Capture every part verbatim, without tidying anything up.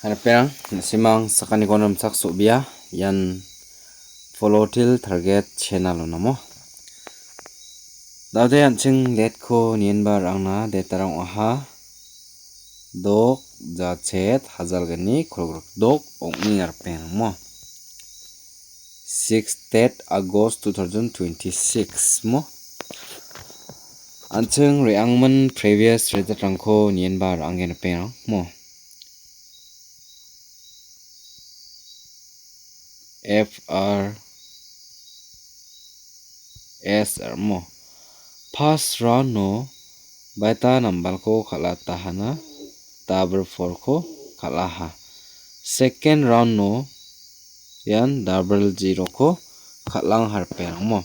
Ripengrang, na·simang sakantikon rimchaksoa, ian Follow Till Target channel-o namo. Dade an·ching date-ko nienba ra·angna, date-arang ong·aha. Dok, jachet, hajalgni, kolgrikdok, ong·e ripengrang mo. Sixth date August two thousand twenty-six mo. An·ching re·angmin previous result-rangko nienba ra·anggen ripengrang mo. F R S R mo. First round-o baita nambalko kal·atahana, double four-ko kal·aha. Second round-o ian double zero-ko kal·ang ripengrang mo.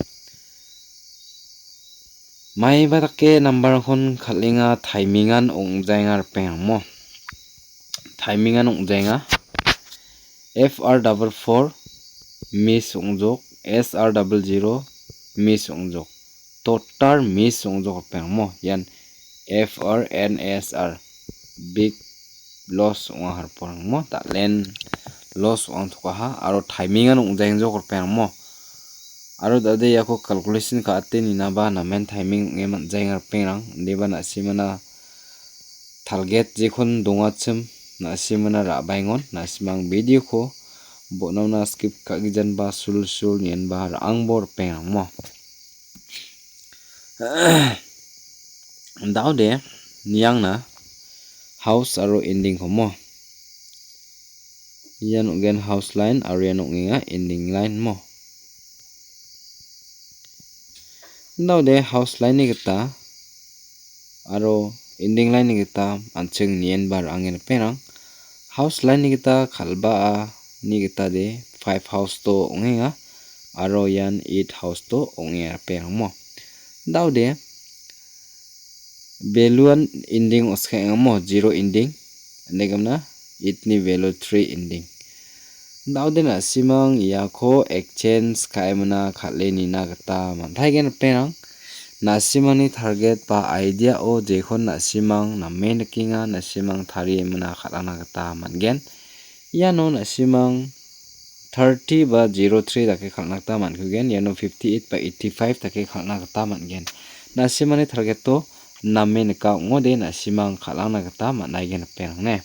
Maiba dake nambarangkon kal·enga, timing-an ong·jaenga ripengrang mo. Timing-an ong·jaenga. F R double four miss ong·jok, S R double zero miss ong·jok. Total miss ong·jok ripengrang mo. Ian F R and S R big loss ong·a ripengrang mo. Dal·en loss ong·tokaha aro timing-an ong·jaengjok ripengrang mo. Aro dade iako calculation ka·ate ninaba namen timing ong·e man·jaenga ripengrang. Indiba na·simana target jekon dongachim, na·simana ra·baengon, na·simang video-ko bon·ona skip ka·gijanba sulsul nienba ra·angbo ripengrang mo. Daode niangna house aro ending-ko mo. Ian ong·gen house line aro ian ong·enga ending line mo. Daode house line-ni gita aro ending line-ni gita an·ching nienba ra·angen ripengrang. House line-ni gita kal·baani gitade five house-to ong·enga aro ian eight house-to ong·enga ripengrang mo. Daode value-an ending oskaenga mo, zero ending. Ine gimna eight-ni value three ending. Daode na·simang iako exchange ka·emina kal·e nina gita man·taigen ripengrang. Na·simangni target ba idea-o jekon na·simang name nikenga, na·simang tarie mina kal·ana gita man·gen. Iano na·simang thirty ba zero three dake kal·na gita man·kugen, iano fifty eight ba eighty five dake kal·na gita man·gen. Na·simangni target-o name nika ong·ode na·simang kal·angna gita man·aigen ripengrang ne.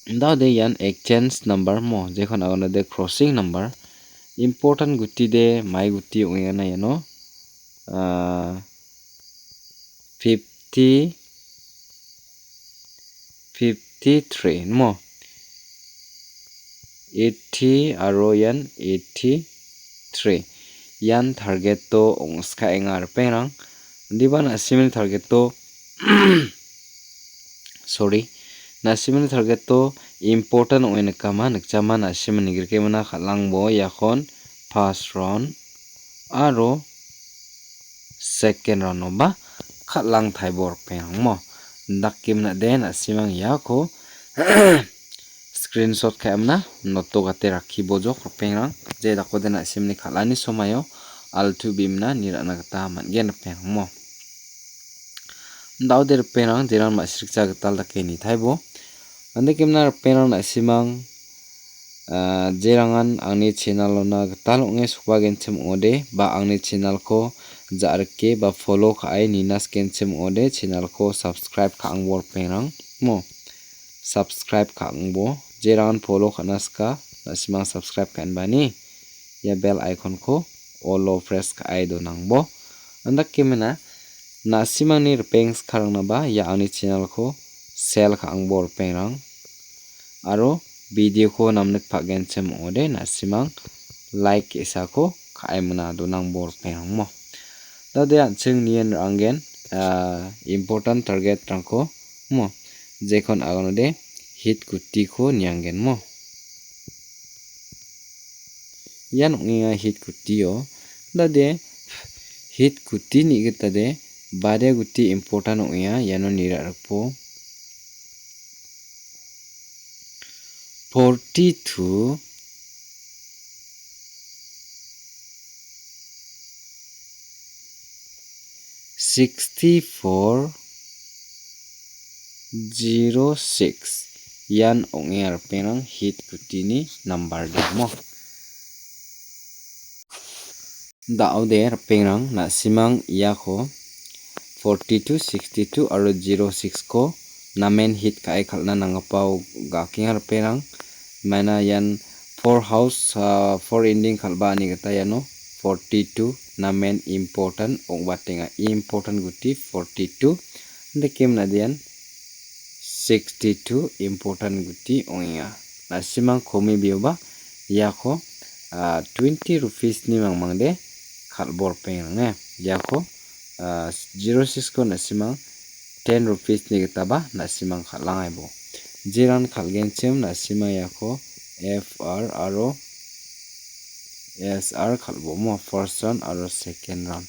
Daode ian exchange number mo, jekon agonode crossing number. Important guti de mai guti ong·engana iano, ah, fifty, fifty three mo. Eighty aro ian eighty three. Ian target-o ong·skaenga ripengrang. Indiba na·simani target-o, sorry, na·simani target-o important ong·e nikama, nikjama na·simani nigrikemana kal·angbo iakon first round aro second round-oba kal·ang taibo ripengrang mo. Indake minade na·simang iako screenshot ka·emna noto gate rakki bojok ripengrang. Je dakode na·simni kal·ani somaio altu bimna ni ra·na gita man·gen ripengrang mo. Daode ripengrang, jeran ma·sirikja gital dake nitaibo. Andakemna ripengrang na·simang, ah, jerangan angni channel-ona gital ong·e sokbagenchim ong·ode, ba angni channel-ko ja·rike ba follow ka·e nina sikenchim ong·ode, channel-ko subscribe ka·angbo ripengrang mo. Subscribe ka·angbo, jerangan follow ka·na sika, na·simang subscribe ka·enbani ia bell icon-ko all-o press ka·e donangbo. Andakemina na·simangni ripeng skarangnaba ia angni channel-ko share ka·angbo ripengrang. Aro video-ko namnik pa·genchim ong·ode na·simang like ge·sako ka·emina donangbo ripengrang mo. Dade an·ching nien ra·anggen, ah, important target-rangko mo. Jekon aganode hit gutiko nianggen mo. Ian ong·enga hit gutio. Dade hit guti ni·gitade bade guti important ong·enga, iano nirarikbo. Forty-two, sixty-four, zero six. Ian ong·e ripengrang hit gutini nambar de amo. Da·ode ripengrang na·simang iako forty two, sixty two aro zero six ko namen hit ka·e kal·na nanggipao ga·akenga ripengrang. Maina ian four house, ah, four ending kal·baani gita iano forty two namen important ong·batenga. Important guti forty two. Andake mnade ian sixty two important guti ong·enga. Na·simang komibioba iako, ah, twenty rupees-ni mangmangde kal·bo ripengrange. Iako, ah, zero six-ko na·simang ten rupees-ni gitaba na·simang kal·angaibo. Jeran kal·genchim na·simang iako F R aro S R kal·bomo first round aro second round.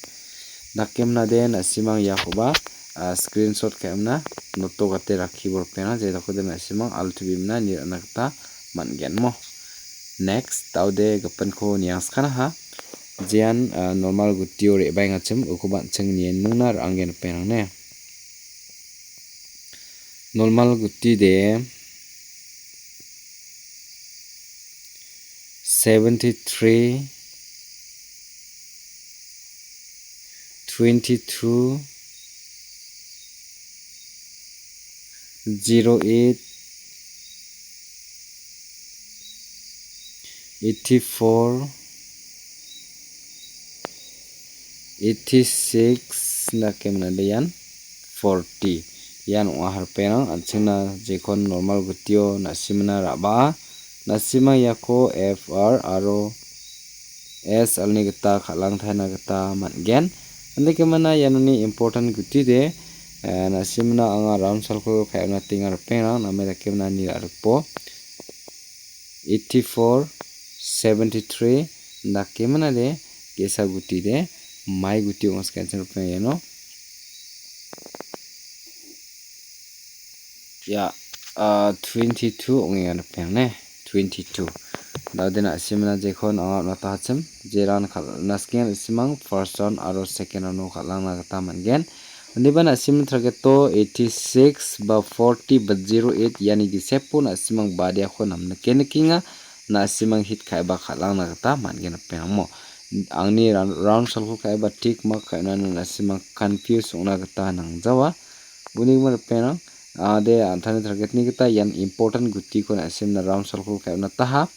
Dake mnade na·simang iakoba, ah, screenshot ka·emna noto gate rakkibo ripengna, je dakode na·simang altu bimna nirana gita man·genmo. Next, da·ode gipinko niangskanaha. Jean, ah, normal gutio re·baengachim, ukoba an·ching nienmingna ra·anggen ripengrangne. Normal guti de seventy three, twenty two, zero eight, eighty four, eighty six, dake mnade ian forty. Ian ong·a ripengrang, an·chingna jekon normal gutio na·simna ra·baa. Na·sima iako F R aro S R-ni gita kal·angtaina gita man·gen. Andakemana ianoni important guti de, eh, na·simna anga round salko ka·e on·atenga ripengrang, name dake mnani ra·rikbo. Eighty four, seventy three, dake mnade ge·sa guti de, mai guti ong·a skenchim ripeng iano. Ya, ah, twenty two ong·enga ripeng ne, twenty two. Da·ode na·simna jekon anga on·atachim, jeran kal-, na·skenga na·simang first round aro second round-o kal·angna gita man·gen. Indiba na·sim target-o eighty six ba forty ba zero eight iani gisepo na·simang badiako namnike nikenga. Na·simang hit ka·eba kal·angna gita man·gen ripeng amo. Angni ran-, round salko ka·eba tick mark ka·enani na·simang confuse ong·na gita nangjawa. Unigimin ripengrang, ah, de an·tangni target-ni gita ian important gutiko na·simna round salko ka·e on·ataha.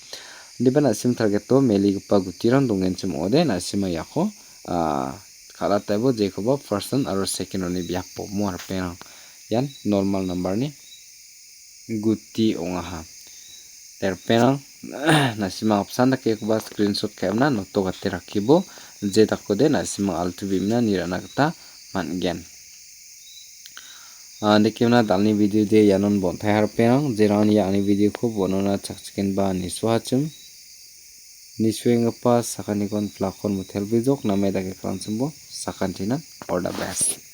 Indiba na·sim target-o meligipa gutirang dongenchim ong·ode na·sima iako, ah, kal·ataibo jekoba first round aro second round-ni biapo mo ripengrang. Ian normal number-ni guti ong·aha. Ripengrang, na·simang apsan dakekoba screenshot ka·emna noto gate rakkibo, je dakode na·simang altu bimna nirana gita man·gen. Ah, andakemna dalni video de ianon bontai ripengrang, jerangni angni video-ko bonona chakchikenba nisuachim. Nisuenggipa sakantikon plakon motel bijok name dake kalangchimbo sakantinan all the best.